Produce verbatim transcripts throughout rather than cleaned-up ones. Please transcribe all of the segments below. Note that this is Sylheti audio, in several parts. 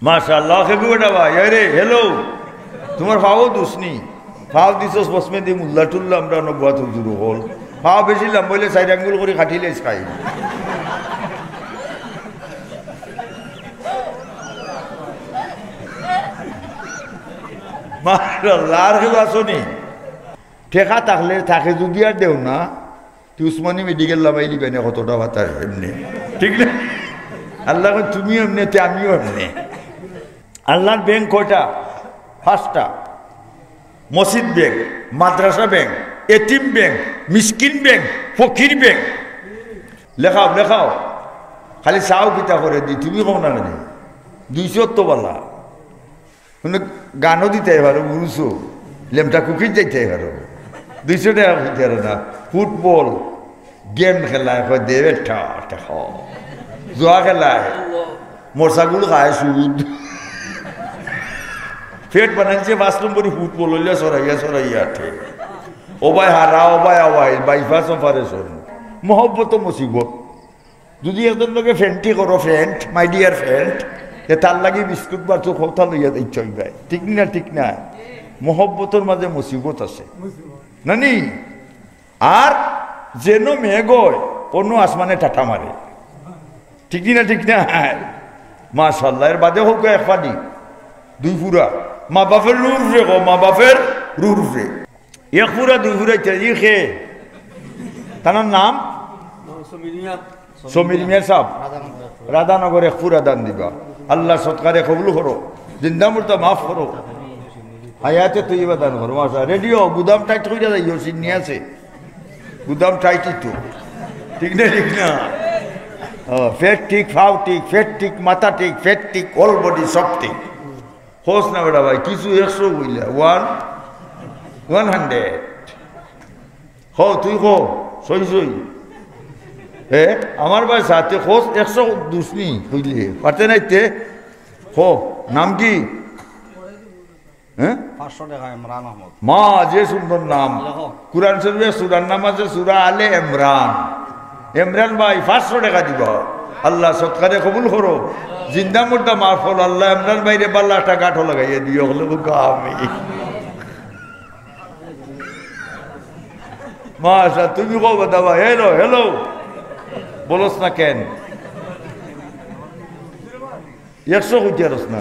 মাশাআল্লাহ, খেগু বেটা ভাই, আরে, hello। তুমার ফাও দুসনি। ফাও দিছস বসমে দি মুল্লা টুল্লা, আমরা নবুয়াত হুজুর অকল। ফাও বেশি লম্বা অইলে চাইর আঙ্গুল করি কাটিলে ইস খাই। মাশাআল্লাহ, আর খেগু আছনি? ঠেকা থাকলে থাকে, যুদি আর দেও না, তে উসমানী মেডিকেল লামাইলিবায় নে, কতটা বাতাস এমনে। ঠিক না? আল্লায় কইন, তুমিও এমনে, তে আমিও এমনে। আল্লার ব্যাংক কয়টা? পাঁচটা। মসজিদ ব্যাংক, মাদ্রাসা ব্যাংক, এতিম ব্যাংক, মিসকিন ব্যাংক, ফকির ব্যাংক। লেখাও, লেখাও। খালি চাও কিতা করে দি, তুমি কও না কেনে? দুইশো তো বালা। মানে গানও দিতায় পারো, বুঝছো? লেমটা কুকিজ যাইতায় পারো। দুইশো টেকা কইতে পারো না। ফুটবল, গেম খেলায়, কয় দেবে ঠা, ঠা, খ। জুয়া খেলায়, মরসাগুল খায় সুদ। পেট বানাইছে পাঁচ নম্বরই ফুটবল অইলে সরাইয়া সরাইয়া আটে। ও ভাই হারা, ও ভাই আওয়াইল, বাইপাস অপারেশন। মহব্বত মুসিবত। যুদি একজনর লগে ফ্রেন্ডটি করো, friend, my dear friend, তে তার লাগি বিস্কুট বারছু কথা লইয়া যাইতে অইবায়। ঠিক না, ঠিক না? মহব্বতর মাঝে মুসিবত আছে। নানি? আর যেন মেঘ অয়, অন্য আসমানে টাটা মারে। ঠিক না, ঠিক না? মাশাআল্লাহ, এর বাদে হোক এক পানি, দুই ফুরা। মা বাপের রুর রে গো, মা বাপের রুর রে। এক ফুরা, দুই ফুরা ইত্যাদি খে। তার নাম? সমীর মিয়া সাহেব। রাধানগর এক ফুরা দান দিবা। আল্লাহ সৎকারে কবুল করো। জিন্দা মুর্দা মাফ করো। হায়াতে তৈয়বা দান করো। মাশা, রেডিও গুদাম টাইট কইরা যাইও, সিন্নি আছে। গুদাম টাইটই তো। ঠিক না, ঠিক না? ও, পেট ঠিক, ফাও ঠিক, পেট ঠিক, মাথা ঠিক, পেট ঠিক, all body সব ঠিক। খোঁজ না বেটা ভাই, কিছু একশো কইলা, one, one hundred। হ, তুই ক, সই সই। এ, আমার ভাই সাথে খোঁজ একশো দুসনি কইলে, পারতে নাই তে? হ, নাম কি? হ্যাঁ? পাঁচশো টেকা ইমরান আহমদ। মা, যে সুন্দর নাম। লেখো। কোরআন শরীফে সূরার নাম আছে সূরা আলে ইমরান। ইমরান ভাই, পাঁচশো টেকা দিবা। আল্লাহ সৎকারে কবুল করো। জিন্দা মুর্দা মাফ করো। আল্লাহ ইমরান ভাইরে বালা একটা গাঁঠো লাগাইয়া দিও, হলে বুকা আমি। মাশা, তুমি কও বাবা, hello, hello। বলস না কেন? একশো কইতে পারস না।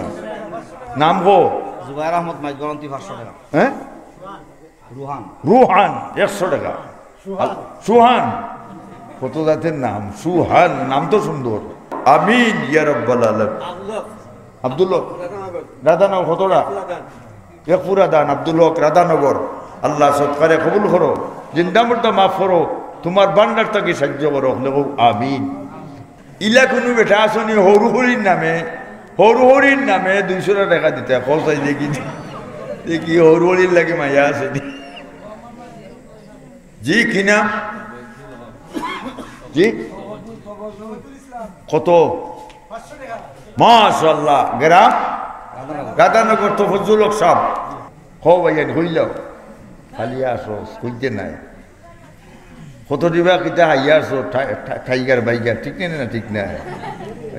নাম কো? জুবাইর আহমদ মাইজগরন্তি, পাঁচশো টেকা। হ্যাঁ? রুহান। রুহান, একশো টেকা। সুহান। আল-, সুহান। কত জাতের নাম? সুহান, নাম তো সুন্দর। আমিন, ইয়া রাব্বাল আলামিন। আব্দুল হক। আব্দুল হক। রাধানগর। রাধানগর, কত টেকা? এক ফুরা দান। এক ফুরা দান, আব্দুল হক, রাধানগর। আল্লাহ সৎকারে কবুল করো। জিন্দা মুর্দা মাফ করো। তুমার ভান্ডার থাকি সাহায্য করো। লেখো, আমিন। ইলা কুনু বেটা আছনি হরু হরির নামে, হরু হরির নামে দুইশো টেকা দিতা, খরচাই দেখি, দেখি হরু হরির লাগি মায়া আছে নি? জি, কি নাম? জি? কত? মাশাআল্লাহ। গ্রাম? রাধানগর। তফজ্জুল হক সাহেব। কও ভাইয়াইন, কইলাও। খালি আসো, কইতে নাই। কত দিবা কিতা হাইয়া আছো, টা-, টা-, টাইগার বাইগার, ঠিক না, না, ঠিক না?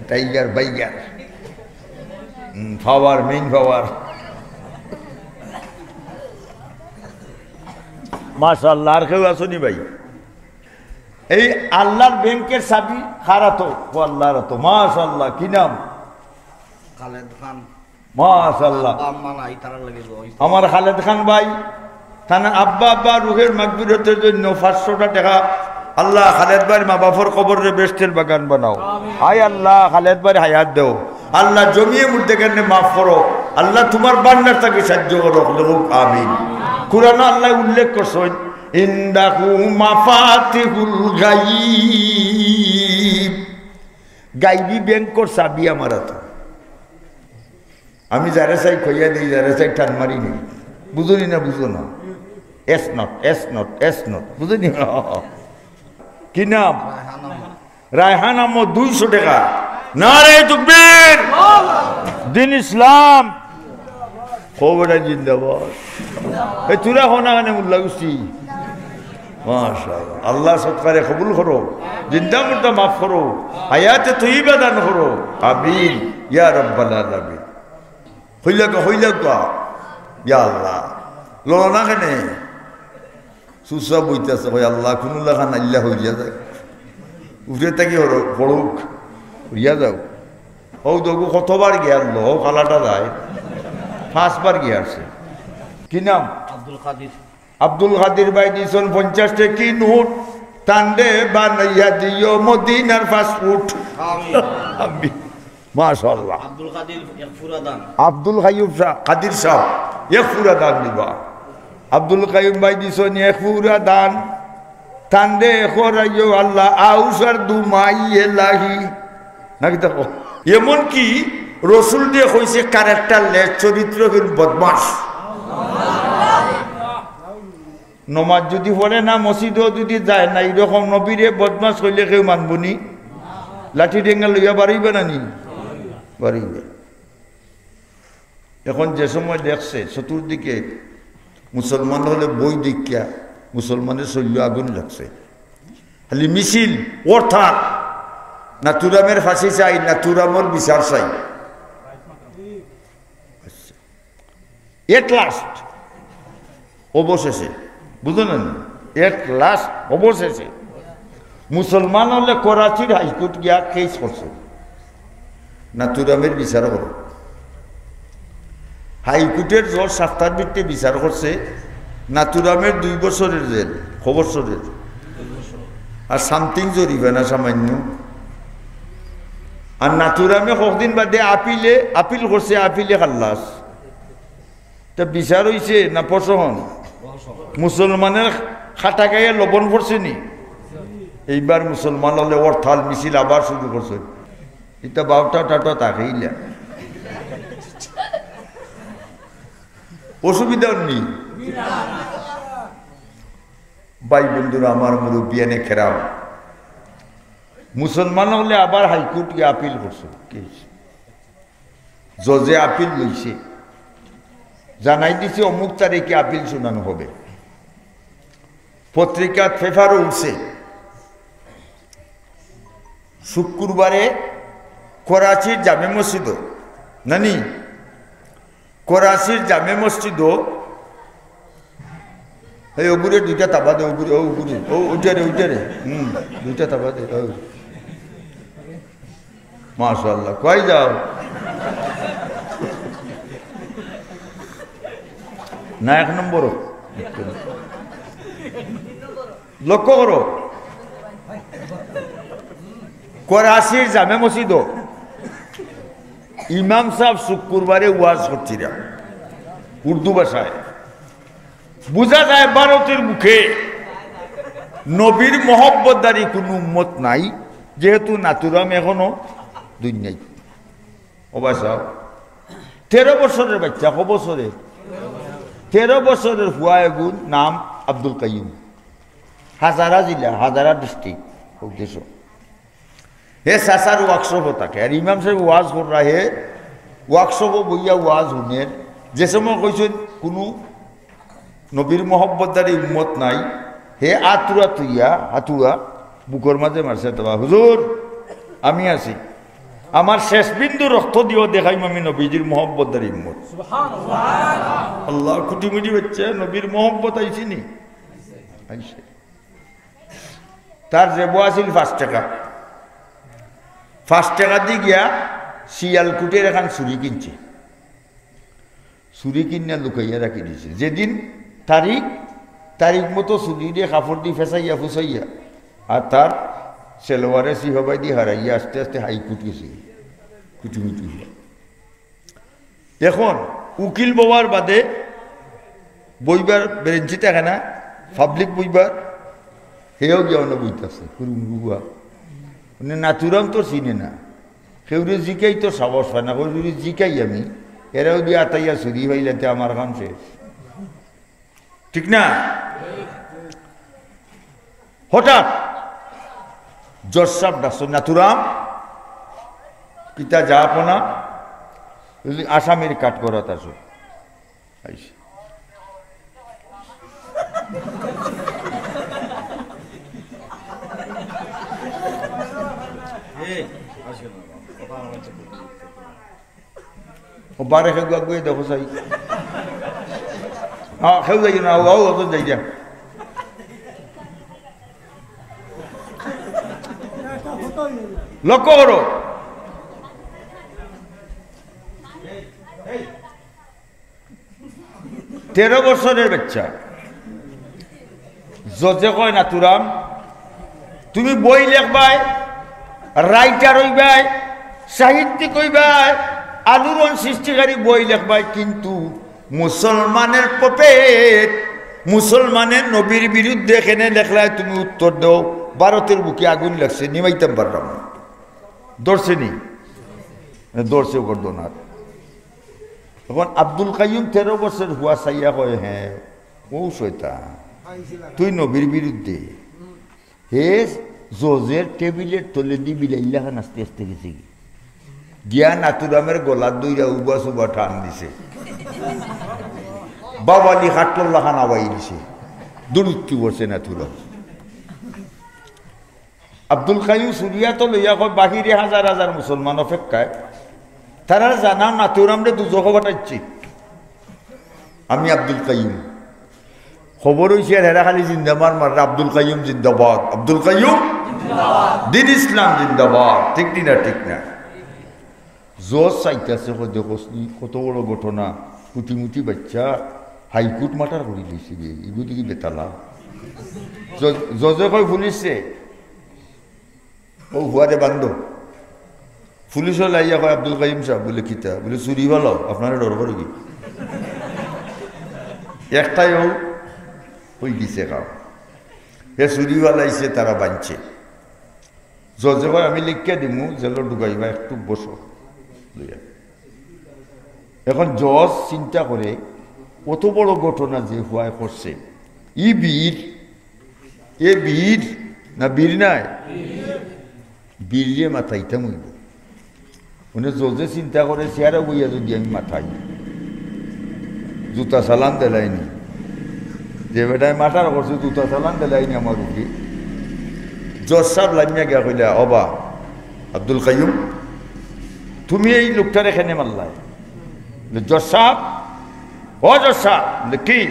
টাইগার বাইগার। হুম, পাওয়ার, মেইন পাওয়ার। মাশাআল্লাহ, আর কেউ আছনি ভাই? এই আল্লাহর ব্যাংকের চাবি কার আতো? ও আল্লাহর আতো। মাশাআল্লাহ, কি নাম? খালেদ খান। মাশাআল্লাহ। আব্বা আম্মা নাই, তারার লাগি দোয়া অইছে। আমার খালেদ খান ভাই, তান আব্বা আব্বা রুহের মাগফিরতের জন্য পাঁচশোটা টেকা। আল্লাহ খালেদ ভাইর মা বাপর কবররে বেহেশতের বাগান বানাও। আয় আল্লাহ, খালেদ ভাইর হায়াত দেও। আল্লাহ জমিয়ে মুর্দেগানরে মাফ করো। আল্লাহ তুমার ভান্ডার থাকি সাহায্য করো। বলুক আমিন। কোরআনো আল্লায় উল্লেখ করছইন, ইনদাহু মাফাতিহুল গাইব। গাইবি ব্যাংকর চাবি আমার আতো। আমি যারে চাই কইয়া দেই, যারে চাই টান মারি নেই। বুঝনি না, বুঝো না? S not, S not, S not. বুঝনি? কি নাম? রায়হান আহমদ। রায়হান আহমদ, দুইশো টেকা। নারে তকবীর। দ্বীন ইসলাম। খবরটা জিন্দাবাদ। এ, তুরা হো না কেনে মুল্লা গুস্তি? মাশাআল্লাহ। আল্লাহ সৎকারে কবুল করো। জিন্দা মুর্দা মাফ করো। হায়াতে তৈয়বা দান করো। আমিন। ইয়া রাব্বাল আলামিন। কইলা কা, কইলা কা। ইয়া আল্লাহ, লড়ো না কেনে? চুপচাপ বইতাছে, কয়, "আল্লাহ, কুনু লাখান আল্লাহ হইয়া যায়।" উঠে থাকি হরো, পড়ুক, হইয়া যাও। ও দেখো কতবার গিয়ার লো, কালাটা যায়। পাঁচবার গিয়ারছে। কি নাম? আব্দুল কাদির। আব্দুল কাদির ভাই দিছইন পঞ্চাশ টেকি নোট, তানরে বানাইয়া দিও মদিনার পাসপোর্ট। আমিন। আমিন। মাশাআল্লাহ। আব্দুল কাদির একফুরা দান। আব্দুল কাইয়ুম সাহ-, কাদির সাহেব, একফুরা দান দিবা। আব্দুল কাইয়ুম ভাই দিছইন একফুরা দান, তানরে করাইও আল্লাহ আউস আর দুমাই এলাহি। নাকি দেখো, এমনকি রসুল দিয়া কইছে characterless, চরিত্রহীন বদমাশ। নমাজ যুদি পড়ে না, মসজিদও যুদি যায় না, ইরকম নবীরে বদমাশ কইলে কেউ মানবো নি? লাঠি ডেঙ্গা লইয়া বারইবা না নি? বারইবা। এখন যে সময় দেখছে চতুর্দিকে মুসলমান অকলে বই দেখিয়া মুসলমানর শইল্লো আগুন লাগছে, খালি মিছিল, হরতাল, নাথুরামের ফাঁসি চাই, নাথুরামর বিচার চাই। At last, অবশেষে, বুঝো না নি? At last, অবশেষে মুসলমান অকলে করাচির হাইকোর্ট গিয়া কেস করছে, নাথুরামের বিচার করো। হাইকোর্টের জজ সাপ্তার ভিতরে বিচার করছে, নাথুরামের দুই বছরের জেল, ক বছরের, আর something জরিমানা সামান্য। আর নাথুরামে কতদিন বাদে আপিলে, আপিল করছে, আপিলে খাল্লাস। তে বিচার অইছে না প্রশমন? মুসলমানের খাটা গায়ে লবণ পড়ছে নি? এইবার মুসলমান অকলে হরতাল মিছিল আবার শুরু করছে। ইতা বাউটা টাটা তাকেইলা। অসুবিধা নি? ভাই বন্ধুরা আমার, মুরব্বিয়ানে কেরাম, মুসলমান অকলে আবার হাইকোর্টে আপিল করছে। কেস। জজে আপিল লইছে, জানাই দিছে অমুক তারিখে আপিল শুনানো হবে। পত্রিকাত, পেপারও উঠছে, শুক্রবারে করাচির জামে মসজিদও, নানি, করাচির জামে মসজিদও, এই ওগুরে দুইটা তাবা দে, ওগুরে, ও ওগুরে, ও ওইটারে, ওইটারে, হুম, দুইটা তাবা দে, ও। মাশাআল্লাহ, কই যাও? না, এক নম্বরও। লক্ষ্য করো, করাচির জামে মসজিদও ইমাম সাহেব শুক্রবারে ওয়াজ করছিরা উর্দু ভাষায়। বুঝা যায় ভারতের বুকে নবীর মহব্বতদারি কুনু উম্মত নাই, যেহেতু নাথুরাম এখনো দুনিয়াত। ও ভাই সাহেব, তেরো বছরের বাচ্চা, ক বছরের? তেরো বছরের ফুয়া এগুর নাম আব্দুল কাইয়ুম, হাজারা জেলা, হাজারা ডিস্ট্রিক্ট, উদ্দেশ্য। হে চাচার ওয়ার্কশপও থাকে, আর ইমাম সাহেব ওয়াজ কররা, হে ওয়ার্কশপও বইয়া ওয়াজ হুনের। যে সময় কইছইন কুনু নবীর মহব্বতদারি উম্মত নাই, হে আতুরা তুইয়া, হাতুয়া বুকর মাঝে মারছে, তবা, "হুজুর, আমি আছি, আমার শেষ বিন্দু রক্ত দিও, দেখাইম আমি নবীজির মহব্বতদারি উম্মত।" আল্লাহ, কুটি মুটি বাচ্চা, নবীর মহব্বত আইছে নি? আইছে। তার জেবো আছিল পাঁচ টেকা। পাঁচ টেকা দি গিয়া শিয়ালকুটির এখান চুড়ি কিনছে। চুড়ি কিনিয়া লুকাইয়া রাখি দিছে। যেদিন তারিখ, তারিখ মতো চুড়িরে কাপড় দি ফেসাইয়া ফুসাইয়া, আর তার সেলোয়ারে সিহবাই দি হারাইয়া আস্তে আস্তে হাইকোর্ট গেছে। কুটি মুটি হইয়া। এখন উকিল বওয়ার বাদে বইবার বেঞ্চি থাকে না, পাবলিক বইবার, হেও গিয়া অনো বইতাছে, হুরুম হুরুয়া। মানে নাথুরাম তো চিনে না, কেউরে জিকাইতো সাহস পায় না, কই, "যদি জিকাই আমি, এরা যদি আতাইয়া চুরি পাইলে তে আমার কাম শেষ।" ঠিক না? হঠাৎ জজ সাব ডাকছে, "নাথুরাম, কিতা যা আপনা, আসামির কাঠ করাত আসো।" আইছে। ও বারে কেউ আগুয়ে দেখো চাই। হ্যাঁ, কেউ যাই না, ও, ও, ও তো যাই যা। লক্ষ্য করো, তেরো বছরের বাচ্চা, জজে কয়, "নাথুরাম, তুমি বই লেখবায়, রাইটার অইবায়, সাহিত্যিক অইবায়, আলোড়ন সৃষ্টিকারী বই লেখবায়, কিন্তু মুসলমানের পপেট, মুসলমানের নবীর বিরুদ্ধে কেনে লেখলায় তুমি উত্তর দেও, ভারতের বুকে আগুন লাগছে, নিমাইতাম পারলাম না।" ধরছে নি? ধরছে, ওকর দোনার। এখন আব্দুল কাইয়ুম তেরো বছর হুয়া চাইয়া কয়, "হ্যাঁ, ও শয়তান, তুই নবীর বিরুদ্ধে।" হে জজের টেবিলের তলেদি বিলাইর লাখান আস্তে আস্তে গেছে গি। গিয়া নাথুরামের গলাত ধইরা উবা সুবা টান দিছে। বাবালি খাটলর লাখান আওয়াই দিছে। দুরুত্তি পড়ছে নাথুরাম। আব্দুল কাইয়ুম সুরিয়া তো লইয়া কয়, "বাহিরে হাজার হাজার মুসলমান অপেক্ষায়, তারার জানা নাথুরামরে দুজখো পাঠাইছি আমি আব্দুল কাইয়ুম।" খবর অইছে, আর হেরা খালি জিন্দা মার মার, "আব্দুল কাইয়ুম জিন্দাবাদ, আব্দুল কাইয়ুম জিন্দাবাদ, দিন ইসলাম জিন্দাবাদ।" ঠিক নি না? ঠিক না? জজ চাইতাছে, কয়, "দেখোস নি, কত বড় ঘটনা, কুটিমুটি বাচ্চা হাইকোর্ট মার্ডার করি লইছে বে, ইগু দেখি বেতালা।" জজ-, জজে কয়, "পুলিশে।" ও হুয়ারে বান্ধো। পুলিশও লাইয়া কয়, "আব্দুল কাইয়ুম সাব।" বলে, "কিতা?" বলে, "চুরি ভালা, আপনারে ডর করে কি?" একটাই ও হই গেছে কাম। হে চুরি ভালাইছে, তারা বানছে। জজে কয়, "আমি লিখিয়া দিমু, জেলো ঢুকাইবা, একটু বসো।" লইয়া। এখন জজ চিন্তা করে, অত বড় ঘটনা যে হুয়ায় করছে, ই বীর, এ বীর না বীর নায়? বীররে মাতাইতাম অইব। মানে জজে চিন্তা করে, "চেয়ারো বইয়া যদি আমি মাতাই, জুতা চালান দিলাইনি, যে বেটায় মার্ডার করছে, জুতা চালান দিলাইনি আমার উপরে।" জজ সাব লামিয়া গিয়া কইলা, "ওবা আব্দুল কাইয়ুম, তুমি এই লোকটারে কেনে মারলায়?" বলে, "জজ সাব, ও জজ সাব।" বলে, "কি?"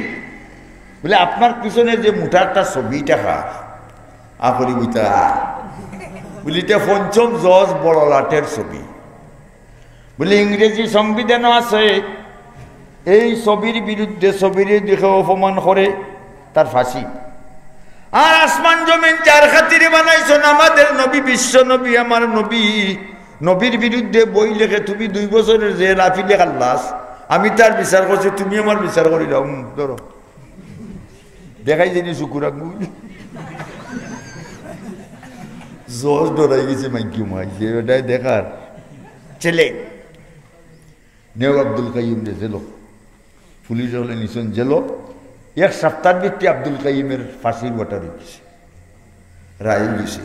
বলে, "আপনার পিছনে যে মোটা একটা ছবি টাকা, আখরি বুঝতা?" বলে, "এটা পঞ্চম জজ বড়লাটের ছবি।" বলে, "ইংরেজি সংবিধানও আছে, এই ছবির বিরুদ্ধে, ছবির দিকে অপমান করে তার ফাঁসি। আর আসমান জমিন যার খাতিরে বানাইছন, আমাদের নবী, বিশ্ব নবী, আমার নবী, নবীর বিরুদ্ধে বই লেখে তুমি দুই বছরের জেল আপিলে খাল্লাস, আমি তার বিচার করছি, তুমি আমার বিচার করি দাও।" হুম, ধরো। দেখাই যিনি শুকুর আঙ্গুল। জজ ডরাই গেছে, মাইকিউ মাই, যে বেটায় দেখার ছেলে। নেও আব্দুল কাইয়ুমরে জেলো। পুলিশ হলে নিছন জেলো। এক সপ্তাহর ভিতরে আব্দুল কাইয়ুমের ফাঁসির order হয়ে গেছে, রায় হয়ে গেছে।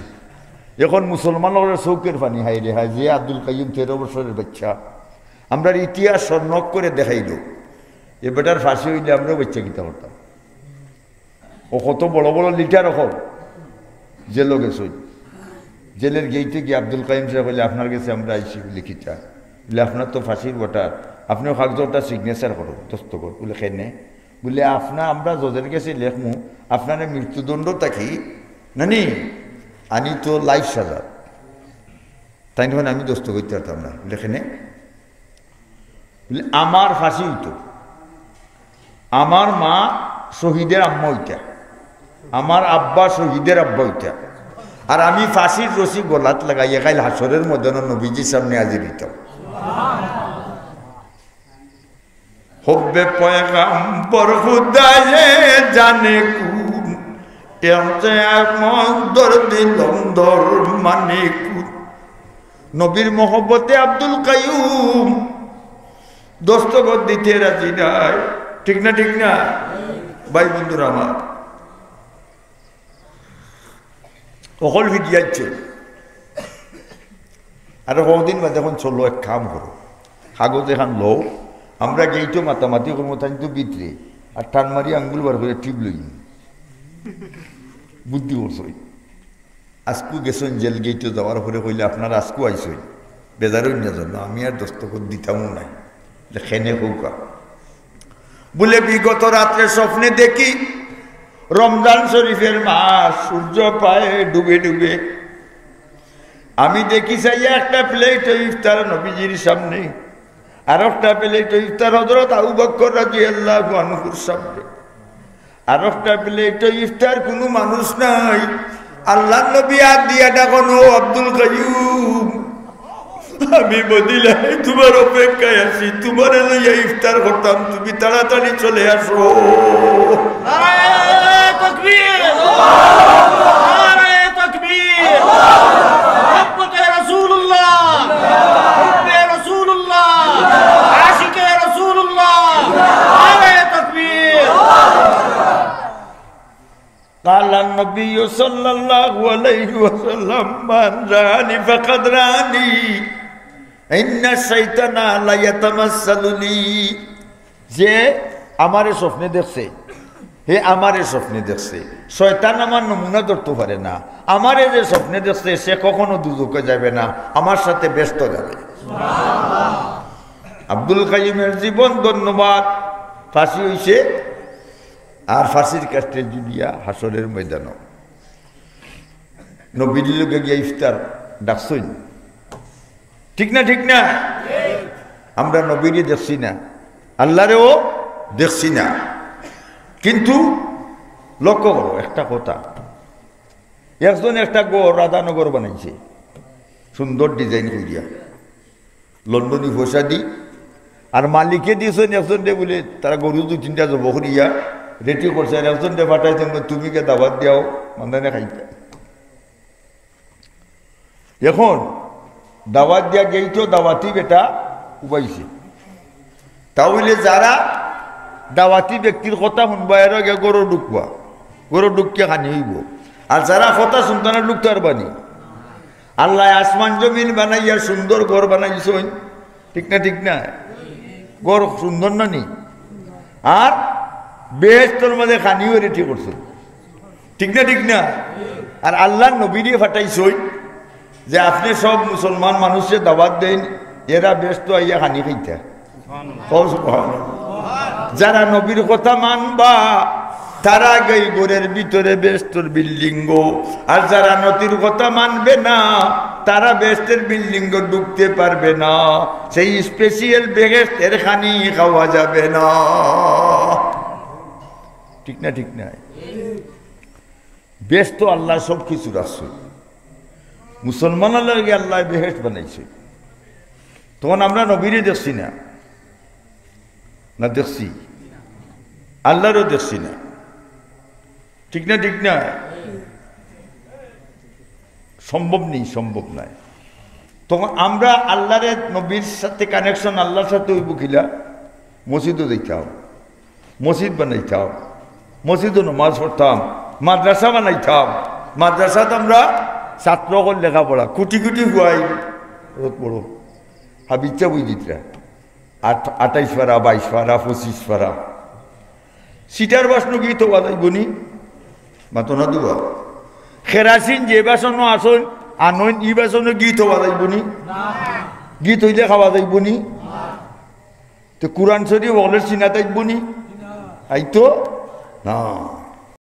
এখন মুসলমান হলে চৌকের পানি, হায় রে হায়, যে আব্দুল কাইয়ুম তেরো বছরের বাচ্চা, আমরার ইতিহাস স্বর্ণক করে দেখাইল, এ বেটার ফাঁসি হইলে আমরাও বাচ্চা কিতা করতাম। ও কত বড় বড় লিডার অকল জেলো গেছইন। জেলের গেইটে গিয়া আব্দুল কাইয়ুম সাব কইলে, "আপনার গেছে আমরা আইছি।" বলে, "কিতা?" বলে, "আপনার তো ফাঁসির order, আপনিও কাগজো একটা signature করো, দস্তখত।" বলে, "কেনে?" বলে, "আপনা আমরা জজের গেছে লেখমু, আপনারে মৃত্যুদণ্ড থাকি নানি আনি তো life সাজা।" তাইন কইন, "আমি দস্তখত করতাম পারতাম না।" বলে, "কেনে?" বলে, "আমার ফাঁসি হইতো, আমার মা শহীদের আম্মা হইতা, আমার আব্বা শহীদের আব্বা হইতা, আর আমি ফাঁসির রশি গলাত লাগাইয়া কাইল হাশরের ময়দানো নবীজির সামনে হাজির হইতাম।" হব্বে পয়গাম্বর খুদায়ে জানে কুন, এতে মন্দর দিলম দর মানে কুন। নবীর মহব্বতে আব্দুল কাইয়ুম দস্তখত দিতে রাজি নাই। ঠিক না, ঠিক না? ভাই বন্ধুরা আমার, অকল ফিরিয়া আইছে। আর কদিন বাদে এখন চলো, এক কাম করো, কাগজ এখান লও, আমরা গেইটও মাতামাতি করমু, তাইন তো ভিতরে, আর টান মারি আঙ্গুল বার করে টিপ লই। বুদ্ধি করছইন। আজকু গেছইন জেল গেইটও, যাওয়ার পরে কইলে, "আপনারা আজকু আইছইন, বেজার হইন না যেন, আমি আর দস্তখত দিতামও নাই।" কেনে কউক্কা। বুলে, বিগত রাত্রে স্বপ্নে দেখি রমজান শরীফের মাস সূর্য পায় ডুবে ডুবে। আমি দেখি চাইয়া একটা প্লেটো ইফতার নবীজির সামনে, আর একটা প্লেটো ইফতার হযরত আবু বকর রাদিয়াল্লাহু আনহুর সামনে, আর একটা প্লেটো ইফতার কুনু মানুষ নাই। আল্লাহর নবী আত দিয়া ডাকইন, "ও আব্দুল কাইয়ুম, আমি মদিনায় তুমার অপেক্ষায় আছি, তুমারে লইয়া ইফতার করতাম, তুমি তাড়াতাড়ি চলে আসো।" নারায়ে তাকবীর! নারায়ে তাকবীর! মুহাব্বতে রাসূলুল্লাহ! হুব্বে রাসূলুল্লাহ! আশিকে রাসূলুল্লাহ! নারায়ে তাকবীর! قال النبي صلى الله عليه وسلم: من رآني فقد رآني، إن الشيطان ليتمثل لي। যে আমারে স্বপ্নে দেখছে, হে আমারে স্বপ্নে দেখছে। শয়তান আমার নমুনা ধরতো পারে না। আমারে যে স্বপ্নে দেখছে, সে কখনো দুজখে যাইবে না, আমার সাথে বেহেস্তো যাবে। আব্দুল কাইয়ুমের জীবন ধন্যবাদ। ফাঁসি অইছে, আর ফাঁসির কাষ্ঠে ঝুলিয়া হাশরের ময়দানো নবীর লগে গিয়া ইফতার ডাকছইন। ঠিক না, ঠিক না? আমরা নবীরে দেখছি না, আল্লারেও দেখছি না। কিন্তু লক্ষ্য করো একটা কথা, একজন একটা ঘর, রাধানগর বানাইছে, সুন্দর design করিয়া, লন্ডনী পয়সা দি, আর মালিকে দিছইন একজনরে, বুলে তারা গরু দুই তিনটা জব করিয়া রেডি করছে, আর একজনরে পাঠাইছইন, "তুমি গিয়া দাওয়াত দিয়াও, মান্দানে খাইতা।" এখন দাওয়াত দিয়া গেইটো দাওয়াতি বেটা উবাইছে। তা অইলে যারা দাওয়াতি ব্যক্তির কথা হুনবা, এরা গিয়া ঘরো ঢুকবা, ঘরো ঢুকিয়া খানি অইবো। আর যারা কথা হুনতা না, ঢুকতা পারবা নি। আল্লায় আসমান জমিন বানাইয়া সুন্দর ঘর বানাইছইন, ঠিক না, ঠিক না? ঘর সুন্দর না নি? আর বেহেস্তর মাঝে খানিও রেডি করছইন, ঠিক না, ঠিক না? আর আল্লার নবীরে পাঠাইছইন যে আপনে সব মুসলমান মানুষরে দাওয়াত দেইন, এরা বেহেস্তো আইয়া খানি খাইতা। কও সুবহানাল্লাহ। যারা নবীর কথা মানবা, তারা গেই ঘরের ভিতরে বেহেস্তর বিল্ডিংও, আর যারা নবীর কথা মানবে না, তারা বেহেস্তর বিল্ডিংও ঢুকতে পারবে না। সেই স্পেশাল বেহেস্তর খানি খাওয়া যাবে না। ঠিক না, ঠিক না? বেহেস্তো আল্লায় সব কিছু রাখছইন। মুসলমানর লাগি আল্লায় বেহেস্ত বানাইছইন। তখন আমরা নবীরে দেখছি না, না দেখছি? আল্লারেও দেখছি না। ঠিক না, ঠিক না? সম্ভব নি, সম্ভব নায়। তখন আমরা আল্লারে, নবীর সাথে connection আল্লার সাথে অইবো কিলা? মসজিদো যাইতাম, মসজিদ বানাইতাম, মসজিদো নমাজ পড়তাম, মাদ্রাসা বানাইতাম, মাদ্রাসাত আমরা ছাত্র অকল লেখাপড়া, কুটি কুটি হুয়াই, বড় বড় হাফিজ সাব অইযিতরা, আট-, আটাইশ পারা, বাইশ পারা, পঁচিশ পারা। সিটার বাসনো গীত হওয়া যাইবো নি? মাতো না দুবা। কেরাসিন যে বাসনো আসইন, আনইন, ই বাসনো গীত হওয়া যাইবো নি? গীত অইলে খাওয়া যাইবো নি? তে কুরআন শরীফ অকলর সিনাত আইবো নি? আইতো না।